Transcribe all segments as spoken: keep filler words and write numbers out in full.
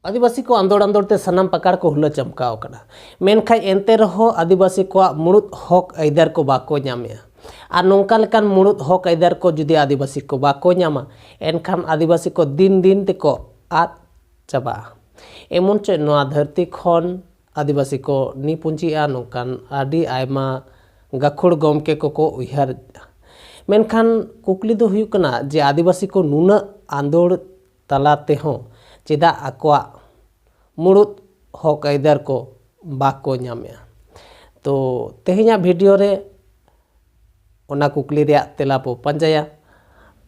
ᱟᱹᱫᱤᱵᱟᱹᱥᱤ ᱠᱚ ᱟᱸᱫᱳᱲ ᱟᱸᱫᱳᱲ ᱛᱮ ᱥᱟᱱᱟᱢ ᱯᱟᱠᱟᱲ ᱠᱚ ᱦᱩᱞᱟᱹ ᱪᱟᱢᱠᱟᱣ ᱟᱠᱟᱱᱟ, ᱢᱮᱱᱠᱷᱟᱱ ᱮᱱᱛᱮ ᱨᱮᱦᱚᱸ ᱟᱹᱫᱤᱵᱟᱹᱥᱤ ᱠᱚᱣᱟᱜ ᱢᱩᱲᱩᱫ ᱦᱚᱠ ᱟᱹᱭᱫᱟᱹᱨ ᱠᱚ ᱵᱟᱠᱚ ᱧᱟᱢᱮᱜᱼᱟ᱾ ᱟᱨ ᱱᱚᱝᱠᱟ ᱞᱮᱠᱟᱱ ᱢᱩᱲᱩᱫ ᱦᱚᱠ ᱟᱹᱭᱫᱟᱹᱨ ᱠᱚ ᱡᱩᱫᱤ ᱟᱹᱫᱤᱵᱟᱹᱥᱤ ᱠᱚ ᱵᱟᱠᱚ ᱧᱟᱢᱟ, ᱮᱱᱠᱷᱟᱱ ᱟᱹᱫᱤᱵᱟᱹᱥᱤ ᱠᱚ ᱫᱤᱱ ᱫᱤᱱ ᱛᱮᱠᱚ ᱟᱫ ᱪᱟᱵᱟᱜᱼᱟ᱾ ᱮᱢᱚᱱ ᱪᱮᱫ ᱱᱚᱣᱟ ᱫᱷᱟᱹᱨᱛᱤ ᱠᱷᱚᱱ ᱟᱹᱫᱤᱵᱟᱹᱥᱤ ᱠᱚ ᱱᱤᱯᱩᱸᱡᱤᱜᱼᱟ, ᱱᱚᱝᱠᱟᱱ ᱟᱹᱰᱤ ᱟᱭᱢᱟ ᱜᱟᱹᱠᱷᱩᱲ ᱜᱚᱢᱠᱮ ᱠᱚᱠᱚ ᱩᱭᱦᱟᱹᱨ᱾ ᱢᱮᱱᱠᱷᱟᱱ ᱠᱩᱠᱞᱤ ᱫᱚ ᱦᱩᱭᱩᱜ ᱠᱟᱱᱟ ᱡᱮ ᱟᱹᱫᱤᱵᱟᱹᱥᱤ ᱠᱚ ᱱᱩᱱᱟᱹᱜ ᱟᱸᱫᱳᱲ ᱛᱟᱞᱟ ᱛᱮᱦᱚᱸ ᱪᱮᱫᱟᱜ ᱟᱠᱚᱣᱟᱜ ᱢᱩᱲᱩᱫ ᱦᱚᱠ ᱟᱹᱭᱫᱟᱹᱨ ᱠᱚ ᱵᱟᱠᱚ ᱧᱟᱢᱮᱜᱼᱟ? ᱛᱚ, ᱛᱮᱦᱮᱧᱟᱜ ᱵᱷᱤᱰᱤᱭᱳ ᱨᱮ ᱚᱱᱟ ᱠᱩᱠᱞᱤ ᱨᱮᱭᱟᱜ ᱛᱮᱞᱟ ᱵᱚ ᱯᱟᱸᱡᱟᱭᱟ᱾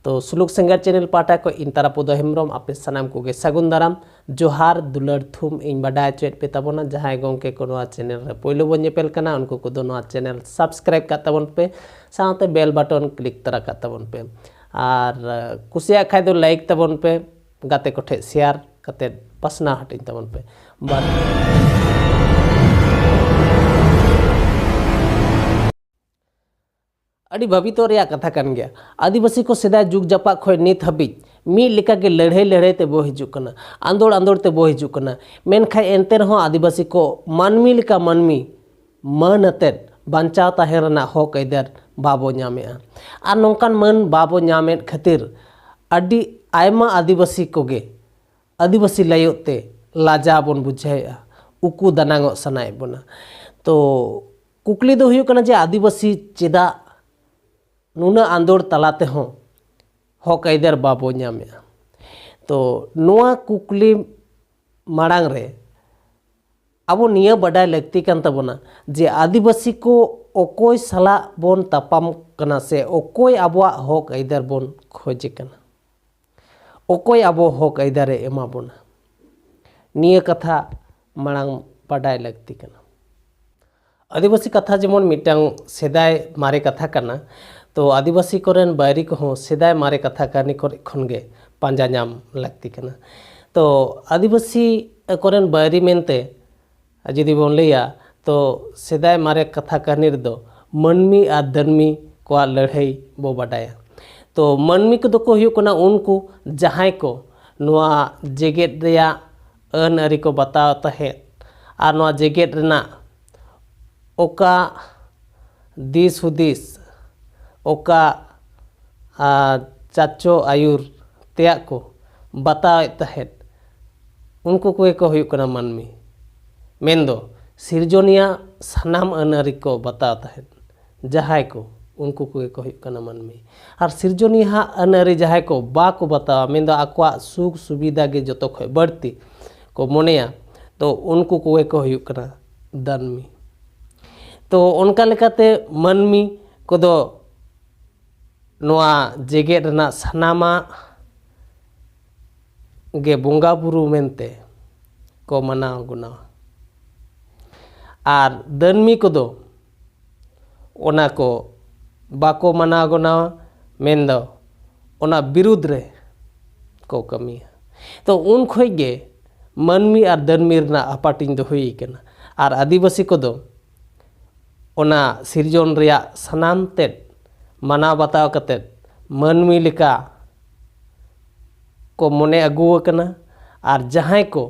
ᱛᱚ, ᱥᱩᱞᱩᱠ ᱥᱮᱸᱜᱮᱞ ᱪᱮᱱᱮᱞ ᱯᱟᱦᱴᱟ ᱠᱷᱚᱱ ᱤᱧ ᱛᱟᱨᱟᱯᱚᱫᱚ ᱦᱮᱢᱵᱨᱚᱢ ᱟᱯᱮ ᱥᱟᱱᱟᱢ ᱠᱚᱜᱮ ᱥᱟᱹᱜᱩᱱ ᱫᱟᱨᱟᱢ, ᱡᱚᱦᱟᱨ, ᱫᱩᱞᱟᱹᱲ ᱛᱷᱩᱢ ᱤᱧ ᱵᱟᱰᱟᱭ ᱦᱚᱪᱚᱭᱮᱫ ᱯᱮ ᱛᱟᱵᱚᱱᱟ᱾ ᱡᱟᱦᱟᱸᱭ ᱜᱚᱢᱠᱮ ᱠᱚ ᱱᱚᱣᱟ ᱪᱮᱱᱮᱞ ᱨᱮ ᱯᱳᱭᱞᱳ ᱵᱚᱱ ᱧᱮᱯᱮᱞ ᱠᱟᱱᱟ, ᱩᱱᱠᱩ ᱠᱚᱫᱚ ᱱᱚᱣᱟ ᱪᱮᱱᱮᱞ ᱥᱟᱵᱥᱠᱨᱟᱭᱤᱵ ᱠᱟᱜ ᱛᱟᱵᱚᱱ ᱯᱮ, ᱥᱟᱶᱛᱮ ᱵᱮᱞ ᱵᱟᱴᱚᱱ ᱠᱞᱤᱠ ᱛᱚᱨᱟ ᱠᱟᱜ ᱛᱟᱵᱚᱱ ᱯᱮ᱾ ᱟᱨ, ᱟᱸ, ᱠᱩᱥᱤᱭᱟᱜ ᱠᱷᱟᱡ ᱫᱚ ᱞᱟᱭᱤᱠ ᱛᱟᱵᱚᱱ ᱯᱮ, ᱜᱟᱛᱮ ᱠᱚᱴᱷᱮᱱ ᱥᱮᱭᱟᱨ ᱠᱟᱛᱮᱫ ᱯᱟᱥᱱᱟᱣ ᱦᱟᱹᱴᱤᱧ ᱛᱟᱵᱚᱱ ᱯᱮ᱾ ᱵᱟᱨ ᱟᱹᱰᱤ ᱵᱷᱟᱵᱤᱛᱚᱜ ᱨᱮᱭᱟᱜ ᱠᱟᱛᱷᱟ ᱠᱟᱱ ᱜᱮᱭᱟ᱾ ᱟᱹᱫᱤᱵᱟᱹᱥᱤ ᱠᱚ ᱥᱮᱫᱟᱭ ᱡᱩᱜᱽ ᱡᱟᱯᱟᱜ ᱠᱷᱚᱱ ᱱᱤᱛ ᱦᱟᱹᱵᱤᱡ ᱢᱤᱫ ᱞᱮᱠᱟᱜᱮ ᱞᱟᱹᱲᱦᱟᱹᱭ ᱞᱟᱹᱲᱦᱟᱹᱭ ᱛᱮ ᱵᱚ ᱦᱤᱡᱩᱜ ᱠᱟᱱᱟ, ᱟᱸᱫᱳᱲ ᱟᱸᱫᱳᱲ ᱛᱮ ᱵᱚ ᱦᱤᱡᱩᱜ ᱠᱟᱱᱟ᱾ ᱢᱮᱱᱠᱷᱟᱱ ᱮᱱᱛᱮ ᱨᱮᱦᱚᱸ ᱟᱹᱫᱤᱵᱟᱹᱥᱤ ᱠᱚ ᱢᱟᱹᱱᱢᱤ ᱞᱮᱠᱟ ᱢᱟᱹᱱᱢᱤ ᱢᱟᱹᱱ ᱟᱛᱮᱫ ᱵᱟᱧᱪᱟᱣ ᱛᱟᱦᱮᱸ ᱨᱮᱱᱟᱜ ᱦᱚᱠ ᱟᱹᱭᱫᱟᱹᱨ ᱵᱟᱵᱚ ᱧᱟᱢᱮᱜᱼᱟ᱾ ᱟᱨ ᱱᱚᱝᱠᱟᱱ ᱢᱟᱹᱱ ᱵᱟᱵᱚ ᱧᱟᱢᱮᱫ ᱠᱷᱟᱹᱛᱤᱨ ᱟᱹᱰᱤ ᱟᱭᱢᱟ ᱟᱹᱫᱤᱵᱟᱹᱥᱤ ᱠᱚᱜᱮ ᱟᱹᱫᱤᱵᱟᱹᱥᱤ ᱞᱟᱹᱭᱚᱜ ᱛᱮ ᱞᱟᱡᱟᱣ ᱵᱚᱱ ᱵᱩᱡᱷᱟᱹᱣᱮᱫᱼᱟ, ᱩᱠᱩ ᱫᱟᱱᱟᱝᱚᱜ ᱥᱟᱱᱟᱭᱮᱫ ᱵᱚᱱᱟ᱾ ᱛᱚ, ᱠᱩᱠᱞᱤ ᱫᱚ ᱦᱩᱭᱩᱜ ᱠᱟᱱᱟ ᱡᱮ ᱟᱹᱫᱤᱵᱟᱹᱥᱤ ᱪᱮᱫᱟᱜ ᱱᱩᱱᱟᱹᱜ ᱟᱸᱫᱳᱲ ᱛᱟᱞᱟ ᱛᱮᱦᱚᱸ ᱦᱚᱠ ᱟᱹᱭᱫᱟᱹᱨ ᱵᱟᱵᱚ ᱧᱟᱢᱮᱜᱼᱟ? ᱛᱚ, ᱱᱚᱣᱟ ᱠᱩᱠᱞᱤ ᱢᱟᱲᱟᱝ ᱨᱮ ᱟᱵᱚ ᱱᱤᱭᱟᱹ ᱵᱟᱰᱟᱭ ᱞᱟᱹᱠᱛᱤ ᱠᱟᱱ ᱛᱟᱵᱚᱱᱟ ᱡᱮ ᱟᱹᱫᱤᱵᱟᱹᱥᱤ ᱠᱚ ᱚᱠᱚᱭ ᱥᱟᱞᱟᱜ ᱵᱚᱱ ᱛᱟᱯᱟᱢ ᱠᱟᱱᱟ ᱥᱮ ᱚᱠᱚᱭ ᱟᱵᱚᱣᱟᱜ ᱦᱚᱠ ᱟᱹᱭᱫᱟᱹᱨ ᱵᱚᱱ ᱠᱷᱚᱡᱮ ᱠᱟᱱᱟ, ᱚᱠᱚᱭ ᱟᱵᱚ ᱦᱚᱠ ᱟᱹᱭᱫᱟᱹᱨᱮ ᱮᱢᱟ ᱵᱚᱱᱟ, ᱱᱤᱭᱟᱹ ᱠᱟᱛᱷᱟ ᱢᱟᱲᱟᱝ ᱵᱟᱰᱟᱭ ᱞᱟᱹᱠᱛᱤ ᱠᱟᱱᱟ᱾ ᱟᱹᱫᱤᱵᱟᱹᱥᱤ ᱠᱟᱛᱷᱟ ᱡᱮᱢᱚᱱ ᱢᱤᱫᱴᱟᱝ ᱥᱮᱫᱟᱭ ᱢᱟᱨᱮ ᱠᱟᱛᱷᱟ ᱠᱟᱱᱟ, ᱛᱚ ᱟᱹᱫᱤᱵᱟᱹᱥᱤ ᱠᱚᱨᱮᱱ ᱵᱟᱹᱭᱨᱤ ᱠᱚᱦᱚᱸ ᱥᱮᱫᱟᱭ ᱢᱟᱨᱮ ᱠᱟᱛᱷᱟ ᱠᱟᱹᱦᱱᱤ ᱠᱚᱨᱮ ᱠᱷᱚᱱ ᱜᱮ ᱯᱟᱸᱡᱟ ᱧᱟᱢ ᱞᱟᱹᱠᱛᱤ ᱠᱟᱱᱟ᱾ ᱛᱚ ᱟᱹᱫᱤᱵᱟᱹᱥᱤ ᱠᱚᱨᱮᱱ ᱵᱟᱹᱭᱨᱤ ᱢᱮᱱᱛᱮ ᱡᱩᱫᱤ ᱵᱚᱱ ᱞᱟᱹᱭᱟ, ᱛᱚ ᱥᱮᱫᱟᱭ ᱢᱟᱨᱮ ᱠᱟᱛᱷᱟ ᱠᱟᱹᱦᱱᱤ ᱨᱮᱫᱚ ᱢᱟᱹᱱᱢᱤ ᱟᱨ ᱫᱟᱹᱱᱢᱤ ᱠᱚᱣᱟᱜ ᱞᱟᱹᱲᱦᱟᱹᱭ ᱵᱚ ᱵᱟᱰᱟᱭᱟ᱾ ᱛᱚ ᱢᱟᱹᱱᱢᱤ ᱠᱚᱫᱚ ᱠᱚ ᱦᱩᱭᱩᱜ ᱠᱟᱱᱟ ᱩᱱᱠᱩ ᱡᱟᱦᱟᱸᱭ ᱠᱚ ᱱᱚᱣᱟ ᱡᱮᱜᱮᱛ ᱨᱮᱭᱟᱜ ᱟᱹᱱ ᱟᱹᱨᱤ ᱠᱚ ᱵᱟᱛᱟᱣ ᱛᱟᱦᱮᱸᱫ ᱟᱨ ᱱᱚᱣᱟ ᱡᱮᱜᱮᱛ ᱨᱮᱱᱟᱜ ᱚᱠᱟ ᱫᱤᱥ ᱦᱩᱫᱤᱥ, ᱚᱠᱟ ᱟᱨ ᱪᱟᱪᱚ ᱟᱹᱭᱩᱨ ᱛᱮᱭᱟᱜ ᱠᱚ ᱵᱟᱛᱟᱣᱮᱫ ᱛᱟᱦᱮᱸᱫ, ᱩᱱᱠᱩ ᱠᱚᱜᱮ ᱠᱚ ᱦᱩᱭᱩᱜ ᱠᱟᱱᱟ ᱢᱟᱹᱱᱢᱤ᱾ ᱢᱮᱱᱫᱚ ᱥᱤᱨᱡᱚᱱᱤᱭᱟᱹ ᱥᱟᱱᱟᱢ ᱟᱹᱱ ᱟᱹᱨᱤ ᱠᱚ ᱵᱟᱛᱟᱣ ᱛᱟᱦᱮᱸᱫ ᱡᱟᱦᱟᱸᱭ ᱠᱚ, ᱩᱱᱠᱩ ᱠᱚᱜᱮ ᱠᱚ ᱦᱩᱭᱩᱜ ᱠᱟᱱᱟ ᱢᱟᱹᱱᱢᱤ᱾ ᱟᱨ ᱥᱤᱨᱡᱚᱱᱤᱭᱟᱹ ᱦᱟᱜ ᱟᱹᱱ ᱟᱹᱨᱤ ᱡᱟᱦᱟᱸᱭ ᱠᱚ ᱵᱟᱠᱚ ᱵᱟᱛᱟᱣᱟ, ᱢᱮᱱᱫᱚ ᱟᱠᱚᱣᱟᱜ ᱥᱩᱠ ᱥᱩᱵᱤᱫᱷᱟ ᱜᱮ ᱡᱚᱛᱚ ᱠᱷᱚᱱ ᱵᱟᱹᱲᱛᱤ ᱠᱚ ᱢᱚᱱᱮᱭᱟ, ᱛᱚ ᱩᱱᱠᱩ ᱠᱚᱜᱮ ᱠᱚ ᱦᱩᱭᱩᱜ ᱠᱟᱱᱟ ᱫᱟᱹᱱᱢᱤ᱾ ᱛᱚ ᱚᱱᱠᱟ ᱞᱮᱠᱟᱛᱮ ᱢᱟᱹᱱᱢᱤ ᱠᱚᱫᱚ ᱱᱚᱣᱟ ᱡᱮᱜᱮᱛ ᱨᱮᱱᱟᱜ ᱥᱟᱱᱟᱢᱟᱜ ᱜᱮ ᱵᱚᱸᱜᱟ ᱵᱩᱨᱩ ᱢᱮᱱᱛᱮ ᱠᱚ ᱢᱟᱱᱟᱣ ᱜᱩᱱᱟᱹᱣᱟ᱾ ᱟᱨ ᱫᱟᱹᱱᱢᱤ ᱠᱚᱫᱚ ᱚᱱᱟ ᱠᱚ ᱵᱟᱠᱚ ᱢᱟᱱᱟᱣ ᱜᱩᱱᱟᱹᱣᱟ, ᱢᱮᱱᱫᱚ ᱚᱱᱟ ᱵᱤᱨᱩᱫᱽ ᱨᱮ ᱠᱚ ᱠᱟᱹᱢᱤᱭᱟ᱾ ᱛᱚ ᱩᱱ ᱠᱷᱚᱱ ᱜᱮ ᱢᱟᱹᱱᱢᱤ ᱟᱨ ᱫᱟᱹᱱᱢᱤ ᱨᱮᱱᱟᱜ ᱦᱟᱯᱟᱴᱤᱧ ᱫᱚ ᱦᱩᱭ ᱠᱟᱱᱟ᱾ ᱟᱨ ᱟᱹᱫᱤᱵᱟᱹᱥᱤ ᱠᱚᱫᱚ ᱚᱱᱟ ᱥᱤᱨᱡᱚᱱ ᱨᱮᱭᱟᱜ ᱥᱟᱱᱟᱢ ᱛᱮᱫ ᱢᱟᱱᱟᱣ ᱵᱟᱛᱟᱣ ᱠᱟᱛᱮᱫ ᱢᱟᱹᱱᱢᱤ ᱞᱮᱠᱟ ᱠᱚ ᱢᱚᱱᱮ ᱟᱹᱜᱩ ᱟᱠᱟᱱᱟ᱾ ᱟᱨ ᱡᱟᱦᱟᱸᱭ ᱠᱚ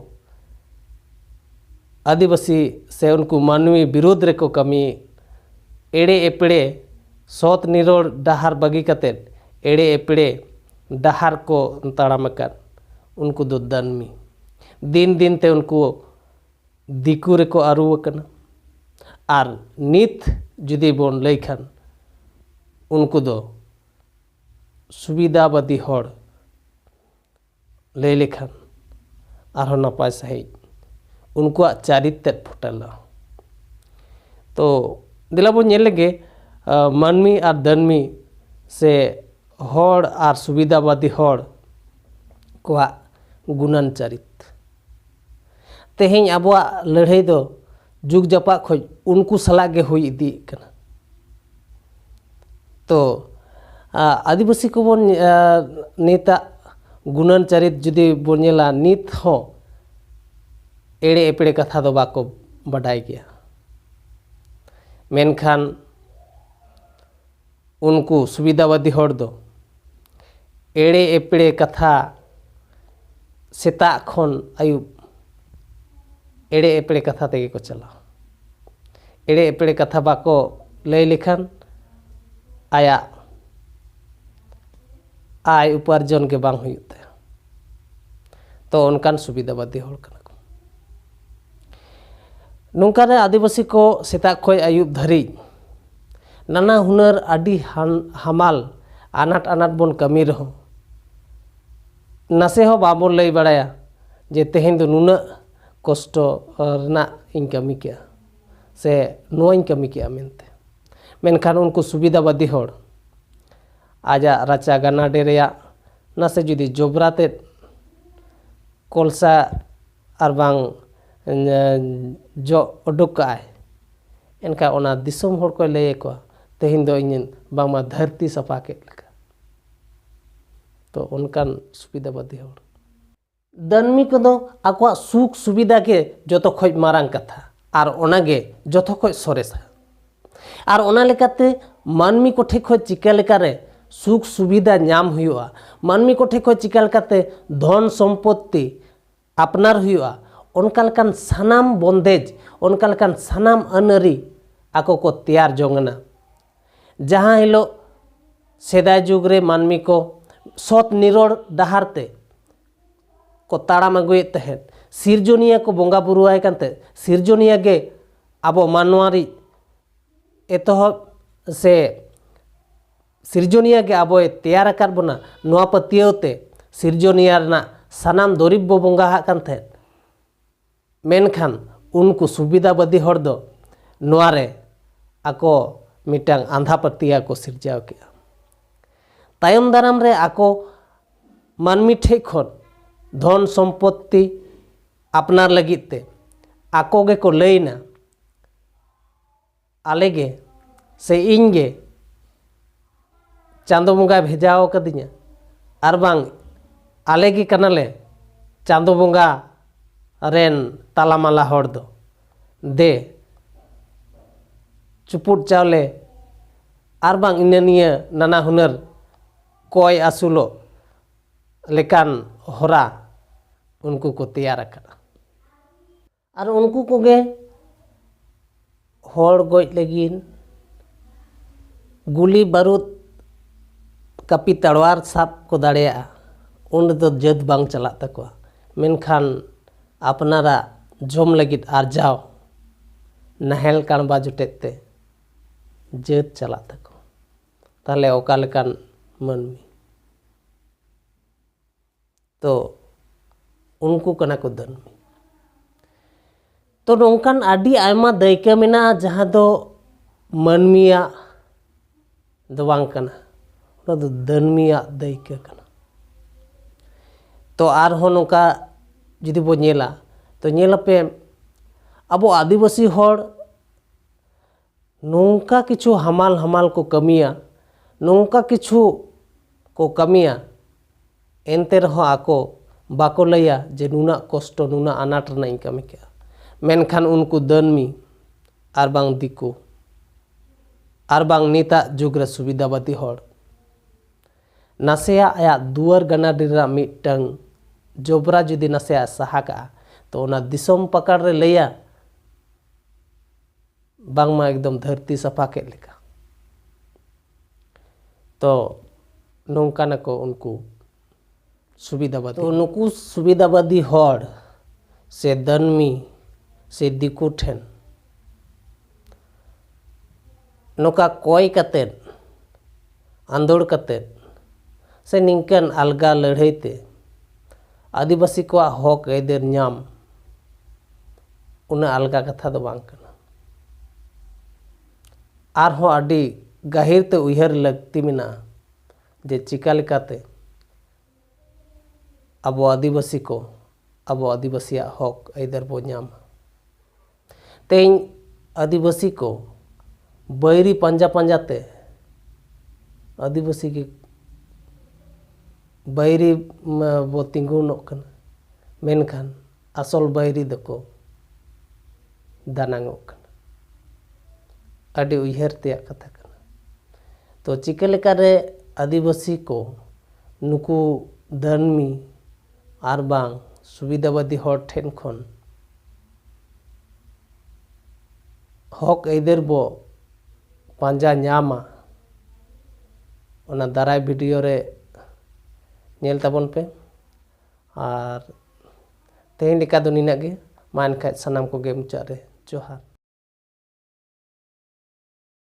ᱟᱹᱫᱤᱵᱟᱹᱥᱤ ᱥᱮ ᱩᱱᱠᱩ ᱢᱟᱹᱱᱢᱤ ᱵᱤᱨᱩᱫᱽ ᱨᱮᱠᱚ ᱠᱟᱹᱢᱤ, ᱮᱲᱮ ᱮᱯᱲᱮ ᱥᱚᱛ ᱱᱤᱨᱚᱲ ᱰᱟᱦᱟᱨ ᱵᱟᱹᱜᱤ ᱠᱟᱛᱮᱫ ᱮᱲᱮ ᱮᱯᱲᱮ ᱰᱟᱦᱟᱨ ᱠᱚ ᱛᱟᱲᱟᱢ ᱟᱠᱟᱫ, ᱩᱱᱠᱩ ᱫᱚ ᱫᱟᱹᱱᱢᱤ᱾ ᱫᱤᱱ ᱫᱤᱱ ᱛᱮ ᱩᱱᱠᱩ ᱫᱤᱠᱩ ᱨᱮᱠᱚ ᱟᱹᱨᱩ ᱟᱠᱟᱱᱟ᱾ ᱟᱨ ᱱᱤᱛ ᱡᱩᱫᱤ ᱵᱚᱱ ᱞᱟᱹᱭ ᱠᱷᱟᱱ, ᱩᱱᱠᱩ ᱫᱚ ᱥᱩᱵᱤᱫᱷᱟᱵᱟᱫᱤ ᱦᱚᱲ ᱞᱟᱹᱭ ᱞᱮᱠᱷᱟᱱ ᱟᱨᱦᱚᱸ ᱱᱟᱯᱟᱭ ᱥᱟᱺᱦᱤᱡ ᱩᱱᱠᱩᱣᱟᱜ ᱪᱟᱨᱤᱛ ᱛᱮᱫ ᱯᱷᱚᱴᱮᱞᱚᱜᱼᱟ᱾ ᱛᱚ ᱫᱮᱞᱟ ᱵᱚᱱ ᱧᱮᱞ ᱞᱮᱜᱮ, ᱟᱸ, ᱢᱟᱹᱱᱢᱤ ᱟᱨ ᱫᱟᱹᱱᱢᱤ ᱥᱮ ᱦᱚᱲ ᱟᱨ ᱥᱩᱵᱤᱫᱷᱟᱵᱟᱫᱤ ᱦᱚᱲ ᱠᱚᱣᱟᱜ ᱜᱩᱱᱟᱱ ᱪᱟᱨᱤᱛ᱾ ᱛᱮᱦᱮᱧ ᱟᱵᱚᱣᱟᱜ ᱞᱟᱹᱲᱦᱟᱹᱭ ᱫᱚ ᱡᱩᱜᱽ ᱡᱟᱯᱟᱜ ᱠᱷᱚᱱ ᱩᱱᱠᱩ ᱥᱟᱞᱟᱜ ᱜᱮ ᱦᱩᱭ ᱤᱫᱤᱜ ᱠᱟᱱᱟ᱾ ᱛᱚ ᱟ-, ᱟᱹᱫᱤᱵᱟᱹᱥᱤ ᱠᱚᱵᱚᱱ, ᱟ, ᱱᱤᱛᱟᱜ ᱜᱩᱱᱟᱹᱱ ᱪᱟᱹᱨᱤᱛ ᱡᱩᱫᱤ ᱵᱚᱱ ᱧᱮᱞᱟ, ᱱᱤᱛ ᱦᱚᱸ ᱮᱲᱮ ᱮᱯᱲᱮ ᱠᱟᱛᱷᱟ ᱫᱚ ᱵᱟᱠᱚ ᱵᱟᱰᱟᱭ ᱜᱮᱭᱟ᱾ ᱢᱮᱱᱠᱷᱟᱱ ᱩᱱᱠᱩ ᱥᱩᱵᱤᱫᱷᱟᱵᱟᱫᱤ ᱦᱚᱲ ᱫᱚ ᱮᱲᱮ ᱮᱯᱲᱮ ᱠᱟᱛᱷᱟ ᱥᱮᱛᱟᱜ ᱠᱷᱚᱱ ᱟᱹᱭᱩᱵ ᱮᱲᱮ ᱮᱯᱲᱮ ᱠᱟᱛᱷᱟ ᱛᱮᱜᱮ ᱠᱚ ᱪᱟᱞᱟᱣᱟ᱾ ᱮᱲᱮ ᱮᱯᱲᱮ ᱠᱟᱛᱷᱟ ᱵᱟᱠᱚ ᱞᱟᱹᱭ ᱞᱮᱠᱷᱟᱱ ᱟᱭᱟᱜ ᱟᱭ ᱩᱯᱟᱨᱡᱚᱱ ᱜᱮ ᱵᱟᱝ ᱦᱩᱭᱩᱜ ᱛᱟᱭᱟ᱾ ᱛᱚ ᱚᱱᱠᱟᱱ ᱥᱩᱵᱤᱫᱷᱟᱵᱟᱫᱤ ᱦᱚᱲ ᱠᱟᱱᱟ ᱠᱚ᱾ ᱱᱚᱝᱠᱟᱨᱮ ᱟᱹᱫᱤᱵᱟᱹᱥᱤ ᱠᱚ ᱥᱮᱛᱟᱜ ᱠᱷᱚᱱ ᱟᱹᱭᱩᱵ ᱫᱷᱟᱹᱨᱤᱡ ᱱᱟᱱᱟ ᱦᱩᱱᱟᱹᱨ ᱟᱹᱰᱤ ᱦᱟᱱ- ᱦᱟᱢᱟᱞ ᱟᱱᱟᱴ ᱟᱱᱟᱴ ᱵᱚᱱ ᱠᱟᱹᱢᱤ ᱨᱮᱦᱚᱸ ᱱᱟᱥᱮ ᱦᱚᱸ ᱵᱟᱵᱚᱱ ᱞᱟᱹᱭ ᱵᱟᱲᱟᱭᱟ ᱡᱮ ᱛᱮᱦᱮᱧ ᱫᱚ ᱱᱩᱱᱟᱹᱜ ᱠᱚᱥᱴᱚ ᱨᱮᱱᱟᱜ ᱤᱧ ᱠᱟᱹᱢᱤ ᱠᱮᱜᱼᱟ ᱥᱮ ᱱᱚᱣᱟᱧ ᱠᱟᱹᱢᱤ ᱠᱮᱜᱼᱟ ᱢᱮᱱᱛᱮ᱾ ᱢᱮᱱᱠᱷᱟᱱ ᱩᱱᱠᱩ ᱥᱩᱵᱤᱫᱷᱟᱵᱟᱫᱤ ᱦᱚᱲ ᱟᱡᱟᱜ ᱨᱟᱪᱟ ᱜᱟᱱᱟᱰᱮ ᱨᱮᱭᱟᱜ ᱱᱟᱥᱮ ᱡᱩᱫᱤ ᱡᱚᱵᱽᱨᱟ ᱛᱮᱫ ᱠᱚᱞᱥᱟ ᱟᱨ ᱵᱟᱝ ᱡᱚᱜ ᱩᱰᱩᱠ ᱠᱟᱜᱼᱟᱭ, ᱮᱱᱠᱷᱟᱱ ᱚᱱᱟ ᱫᱤᱥᱚᱢ ᱦᱚᱲ ᱠᱚᱭ ᱞᱟᱹᱭ ᱟᱠᱚᱣᱟ, "ᱛᱮᱦᱮᱧ ᱫᱚ ᱤᱧ ᱵᱟᱝᱢᱟ ᱫᱷᱟᱹᱨᱛᱤ ᱥᱟᱯᱷᱟ ᱠᱮᱫ ᱞᱮᱠᱟ᱾" ᱛᱚ ᱚᱱᱠᱟᱱ ᱥᱩᱵᱤᱫᱷᱟᱵᱟᱫᱤ ᱦᱚᱲ᱾ ᱫᱟᱹᱱᱢᱤ ᱠᱚᱫᱚ ᱟᱠᱚᱣᱟᱜ ᱥᱩᱠ ᱥᱩᱵᱤᱫᱷᱟ ᱜᱮ ᱡᱚᱛᱚ ᱠᱷᱚᱡ ᱢᱟᱨᱟᱝ ᱠᱟᱛᱷᱟ ᱟᱨ ᱚᱱᱟᱜᱮ ᱡᱚᱛᱚ ᱠᱷᱚᱡ ᱥᱚᱨᱮᱥᱟ᱾ ᱟᱨ ᱚᱱᱟ ᱞᱮᱠᱟᱛᱮ ᱢᱟᱹᱱᱢᱤ ᱠᱚᱴᱷᱮᱱ ᱠᱷᱚᱱ ᱪᱤᱠᱟᱹ ᱞᱮᱠᱟᱨᱮ ᱥᱩᱠ ᱥᱩᱵᱤᱫᱷᱟ ᱧᱟᱢ ᱦᱩᱭᱩᱜᱼᱟ, ᱢᱟᱹᱱᱢᱤ ᱠᱚᱴᱷᱮᱱ ᱠᱷᱚᱱ ᱪᱤᱠᱟᱹ ᱞᱮᱠᱟᱛᱮ ᱫᱷᱚᱱ ᱥᱚᱢᱯᱚᱛᱛᱤ ᱟᱯᱱᱟᱨ ᱦᱩᱭᱩᱜᱼᱟ, ᱚᱱᱠᱟ ᱞᱮᱠᱟᱱ ᱥᱟᱱᱟᱢ ᱵᱚᱱᱫᱮᱡᱽ, ᱚᱱᱠᱟ ᱞᱮᱠᱟᱱ ᱥᱟᱱᱟᱢ ᱟᱹᱱ ᱟᱹᱨᱤ ᱟᱠᱚ ᱠᱚ ᱛᱮᱭᱟᱨ ᱡᱚᱝ ᱮᱱᱟ᱾ ᱡᱟᱦᱟᱸ ᱦᱤᱞᱳᱜ ᱥᱮᱫᱟᱭ ᱡᱩᱜᱽ ᱨᱮ ᱢᱟᱹᱱᱢᱤ ᱠᱚ ᱥᱚᱛ ᱱᱤᱨᱚᱲ ᱰᱟᱦᱟᱨ ᱛᱮ ᱠᱚ ᱛᱟᱲᱟᱢ ᱟᱹᱜᱩᱭᱮᱫ ᱛᱟᱦᱮᱸᱫ, ᱥᱤᱨᱡᱚᱱᱤᱭᱟᱹ ᱠᱚ ᱵᱚᱸᱜᱟ ᱵᱩᱨᱩᱣᱟᱭ ᱠᱟᱱ ᱛᱟᱦᱮᱸᱫ, ᱥᱤᱨᱡᱚᱱᱤᱭᱟᱹ ᱜᱮ ᱟᱵᱚ ᱢᱟᱱᱣᱟ ᱨᱤᱡ ᱮᱛᱚᱦᱚᱵ ᱥᱮ ᱥᱤᱨᱡᱚᱱᱤᱭᱟᱹ ᱜᱮ ᱟᱵᱚᱭ ᱛᱮᱭᱟᱨ ᱟᱠᱟᱫ ᱵᱚᱱᱟ, ᱱᱚᱣᱟ ᱯᱟᱹᱛᱭᱟᱹᱣ ᱛᱮ ᱥᱤᱨᱡᱚᱱᱤᱭᱟᱹ ᱨᱮᱱᱟᱜ ᱥᱟᱱᱟᱢ ᱫᱚᱨᱤᱵ ᱵᱚ ᱵᱚᱸᱜᱟ ᱟᱜ ᱠᱟᱱ ᱛᱟᱦᱮᱸᱫ᱾ ᱢᱮᱱᱠᱷᱟᱱ ᱩᱱᱠᱩ ᱥᱩᱵᱤᱫᱷᱟᱵᱟᱫᱤ ᱦᱚᱲ ᱫᱚ ᱱᱚᱣᱟ ᱨᱮ ᱟᱠᱚ ᱢᱤᱫᱴᱟᱝ ᱟᱸᱫᱷᱟ ᱯᱟᱹᱛᱭᱟᱹᱣ ᱠᱚ ᱥᱤᱨᱡᱟᱹᱣ ᱠᱮᱜᱼᱟ᱾ ᱛᱟᱭᱚᱢ ᱫᱟᱨᱟᱢ ᱨᱮ ᱟᱠᱚ ᱢᱟᱹᱱᱢᱤ ᱴᱷᱮᱡ ᱠᱷᱚᱱ ᱫᱷᱚᱱ ᱥᱚᱢᱯᱚᱛᱛᱤ ᱟᱯᱱᱟᱨ ᱞᱟᱹᱜᱤᱫ ᱛᱮ ᱟᱠᱚ ᱜᱮᱠᱚ ᱞᱟᱹᱭᱱᱟ, "ᱟᱞᱮ ᱜᱮ ᱥᱮ ᱤᱧ ᱜᱮ ᱪᱟᱸᱫᱚ ᱵᱚᱸᱜᱟᱭ ᱵᱷᱮᱡᱟᱣ ᱟᱠᱟᱫᱤᱧᱟ, ᱟᱨ ᱵᱟᱝ ᱟᱞᱮ ᱜᱮ ᱠᱟᱱᱟᱞᱮ ᱪᱟᱸᱫᱚ ᱵᱚᱸᱜᱟ ᱨᱮᱱ ᱛᱟᱞᱟᱢᱟᱞᱟ ᱦᱚᱲ ᱫᱚ᱾ ᱫᱮ, ᱪᱩᱯᱩᱫ ᱪᱟᱣᱞᱮ ᱟᱨ ᱵᱟᱝ ᱤᱱᱟᱹ ᱱᱤᱭᱟᱹ ᱱᱟᱱᱟ ᱦᱩᱱᱟᱹᱨ ᱠᱚᱭ ᱟᱹᱥᱩᱞᱚᱜ ᱞᱮᱠᱟᱱ ᱦᱚᱨᱟ ᱩᱱᱠᱩ ᱠᱚ ᱛᱮᱭᱟᱨ ᱟᱠᱟᱫᱼᱟ᱾" ᱟᱨ ᱩᱱᱠᱩ ᱠᱚᱜᱮ ᱦᱚᱲ ᱜᱚᱡ ᱞᱟᱹᱜᱤᱫ ᱜᱩᱞᱤ ᱵᱟᱹᱨᱩᱫ ᱠᱟᱹᱯᱤ ᱛᱟᱲᱣᱟᱨ ᱥᱟᱵ ᱠᱚ ᱫᱟᱲᱮᱭᱟᱜᱼᱟ, ᱩᱱ ᱨᱮᱫᱚ ᱡᱟᱹᱛ ᱵᱟᱝ ᱪᱟᱞᱟᱜ ᱛᱟᱠᱚᱣᱟ᱾ ᱢᱮᱱᱠᱷᱟᱱ ᱟᱯᱱᱟᱨᱟᱜ ᱡᱚᱢ ᱞᱟᱹᱜᱤᱫ ᱟᱨᱡᱟᱣ ᱱᱟᱦᱮᱞ ᱠᱟᱬᱵᱟ ᱡᱚᱴᱮᱫ ᱛᱮ ᱡᱟᱹᱛ ᱪᱟᱞᱟᱜ ᱛᱟᱠᱚᱣᱟ᱾ ᱛᱟᱦᱚᱞᱮ ᱚᱠᱟ ᱞᱮᱠᱟᱱ ᱢᱟᱹᱱᱢᱤ? ᱛᱚ ᱩᱱᱠᱩ ᱠᱟᱱᱟ ᱠᱚ ᱫᱟᱹᱱᱢᱤ᱾ ᱛᱚ ᱱᱚᱝᱠᱟᱱ ᱟᱹᱰᱤ ᱟᱭᱢᱟ ᱫᱟᱹᱭᱠᱟᱹ ᱢᱮᱱᱟᱜᱼᱟ, ᱡᱟᱦᱟᱸ ᱫᱚ ᱢᱟᱹᱱᱢᱤᱭᱟᱜ ᱫᱚ ᱵᱟᱝ ᱠᱟᱱᱟ, ᱚᱱᱟ ᱫᱚ ᱫᱟᱹᱱᱢᱤᱭᱟᱜ ᱫᱟᱹᱭᱠᱟᱹ ᱠᱟᱱᱟ᱾ ᱛᱚ ᱟᱨᱦᱚᱸ ᱱᱚᱝᱠᱟ ᱡᱩᱫᱤ ᱵᱚ ᱧᱮᱞᱟ, ᱛᱚ ᱧᱮᱞᱟᱯᱮ, ᱟᱵᱚ ᱟᱹᱫᱤᱵᱟᱹᱥᱤ ᱦᱚᱲ ᱱᱚᱝᱠᱟ ᱠᱤᱪᱷᱩ ᱦᱟᱢᱟᱞ ᱦᱟᱢᱟᱞ ᱠᱚ ᱠᱟᱹᱢᱤᱭᱟ, ᱱᱚᱝᱠᱟ ᱠᱤᱪᱷᱩ ᱠᱚ ᱠᱟᱹᱢᱤᱭᱟ, ᱮᱱᱛᱮ ᱨᱮᱦᱚᱸ ᱟᱠᱚ ᱵᱟᱠᱚ ᱞᱟᱹᱭᱟ ᱡᱮ ᱱᱩᱱᱟᱹᱜ ᱠᱚᱥᱴᱚ, ᱱᱩᱱᱟᱹᱜ ᱟᱱᱟᱴ ᱨᱮᱱᱟᱜ ᱤᱧ ᱠᱟᱹᱢᱤ ᱠᱮᱜᱼᱟ᱾ ᱢᱮᱱᱠᱷᱟᱱ ᱩᱱᱠᱩ ᱫᱟᱹᱱᱢᱤ ᱟᱨ ᱵᱟᱝ ᱫᱤᱠᱩ ᱟᱨ ᱵᱟᱝ ᱱᱤᱛᱟᱜ ᱡᱩᱜᱽ ᱨᱮ ᱥᱩᱵᱤᱫᱷᱟᱵᱟᱫᱤ ᱦᱚᱲ, ᱱᱟᱥᱮᱭᱟᱜ ᱟᱭᱟᱜ ᱫᱩᱣᱟᱹᱨ ᱜᱟᱱᱟᱰᱤ ᱨᱮᱱᱟᱜ ᱢᱤᱫᱴᱟᱝ ᱡᱚᱵᱽᱨᱟ ᱡᱩᱫᱤ ᱱᱟᱥᱮᱭᱟᱜ ᱥᱟᱦᱟ ᱠᱟᱜᱼᱟ, ᱛᱚ ᱚᱱᱟ ᱫᱤᱥᱚᱢ ᱯᱟᱠᱟᱲ ᱨᱮ ᱞᱟᱹᱭᱟ ᱵᱟᱝᱢᱟ ᱮᱠᱫᱚᱢ ᱫᱷᱟᱹᱨᱛᱤ ᱥᱟᱯᱷᱟ ᱠᱮᱫ ᱞᱮᱠᱟ᱾ ᱛᱚ ᱱᱚᱝᱠᱟᱱᱟᱠᱚ ᱩᱱᱠᱩ ᱥᱩᱵᱤᱫᱷᱟᱵᱟᱫᱤ᱾ ᱛᱚ ᱱᱩᱠᱩ ᱥᱩᱵᱤᱫᱷᱟᱵᱟᱫᱤ ᱦᱚᱲ ᱥᱮ ᱫᱟᱹᱱᱢᱤ ᱥᱮ ᱫᱤᱠᱩ ᱴᱷᱮᱱ ᱱᱚᱝᱠᱟ ᱠᱚᱭ ᱠᱟᱛᱮᱫ, ᱟᱸᱫᱳᱲ ᱠᱟᱛᱮᱫ ᱥᱮ ᱱᱤᱝᱠᱟᱹᱱ ᱟᱞᱜᱟ ᱞᱟᱹᱲᱦᱟᱹᱭ ᱛᱮ ᱟᱹᱫᱤᱵᱟᱹᱥᱤ ᱠᱚᱣᱟᱜ ᱦᱚᱠ ᱟᱹᱭᱫᱟᱹᱨ ᱧᱟᱢ ᱩᱱᱟᱹᱜ ᱟᱞᱜᱟ ᱠᱟᱛᱷᱟ ᱫᱚ ᱵᱟᱝ ᱠᱟᱱᱟ᱾ ᱟᱨᱦᱚᱸ ᱟᱹᱰᱤ ᱜᱟᱹᱦᱤᱨ ᱛᱮ ᱩᱭᱦᱟᱹᱨ ᱞᱟᱹᱠᱛᱤ ᱢᱮᱱᱟᱜᱼᱟ ᱡᱮ ᱪᱤᱠᱟ ᱞᱮᱠᱟᱛᱮ ᱟᱵᱚ ᱟᱹᱫᱤᱵᱟᱹᱥᱤ ᱠᱚ ᱟᱵᱚ ᱟᱹᱫᱤᱵᱟᱹᱥᱤᱭᱟᱜ ᱦᱚᱠ ᱟᱹᱭᱫᱟᱹᱨ ᱵᱚ ᱧᱟᱢᱟ᱾ ᱛᱮᱦᱮᱧ ᱟᱹᱫᱤᱵᱟᱹᱥᱤ ᱠᱚ ᱵᱟᱹᱭᱨᱤ ᱯᱟᱸᱡᱟ ᱯᱟᱸᱡᱟ ᱛᱮ ᱟᱹᱫᱤᱵᱟᱹᱥᱤ ᱜᱮ ᱵᱟᱹᱭᱨᱤ ᱢᱟ ᱵᱚ ᱛᱤᱸᱜᱩᱱᱚᱜ ᱠᱟᱱᱟ, ᱢᱮᱱᱠᱷᱟᱱ ᱟᱥᱚᱞ ᱵᱟᱹᱭᱨᱤ ᱫᱚᱠᱚ ᱫᱟᱱᱟᱝᱚᱜ ᱠᱟᱱᱟ᱾ ᱟᱹᱰᱤ ᱩᱭᱦᱟᱹᱨ ᱛᱮᱭᱟᱜ ᱠᱟᱛᱷᱟ ᱠᱟᱱᱟ᱾ ᱛᱚ ᱪᱤᱠᱟᱹ ᱞᱮᱠᱟᱨᱮ ᱟᱹᱫᱤᱵᱟᱹᱥᱤ ᱠᱚ ᱱᱩᱠᱩ ᱫᱟᱹᱱᱢᱤ ᱟᱨ ᱵᱟᱝ ᱥᱩᱵᱤᱫᱷᱟᱵᱟᱫᱤ ᱦᱚᱲ ᱴᱷᱮᱱ ᱠᱷᱚᱱ ᱦᱚᱠ ᱟᱹᱭᱫᱟᱹᱨ ᱵᱚ ᱯᱟᱸᱡᱟ ᱧᱟᱢᱟ, ᱚᱱᱟ ᱫᱟᱨᱟᱭ ᱵᱷᱤᱰᱤᱭᱳ ᱨᱮ ᱧᱮᱞ ᱛᱟᱵᱚᱱ ᱯᱮ᱾ ᱟᱨ ᱛᱮᱦᱮᱧ ᱞᱮᱠᱟ ᱫᱚ ᱱᱤᱱᱟᱹᱜ ᱜᱮ᱾ ᱢᱟ ᱮᱱᱠᱷᱟᱡ ᱥᱟᱱᱟᱢ ᱠᱚᱜᱮ ᱢᱩᱪᱟᱹᱫ ᱨᱮ ᱡᱚᱦᱟᱨ᱾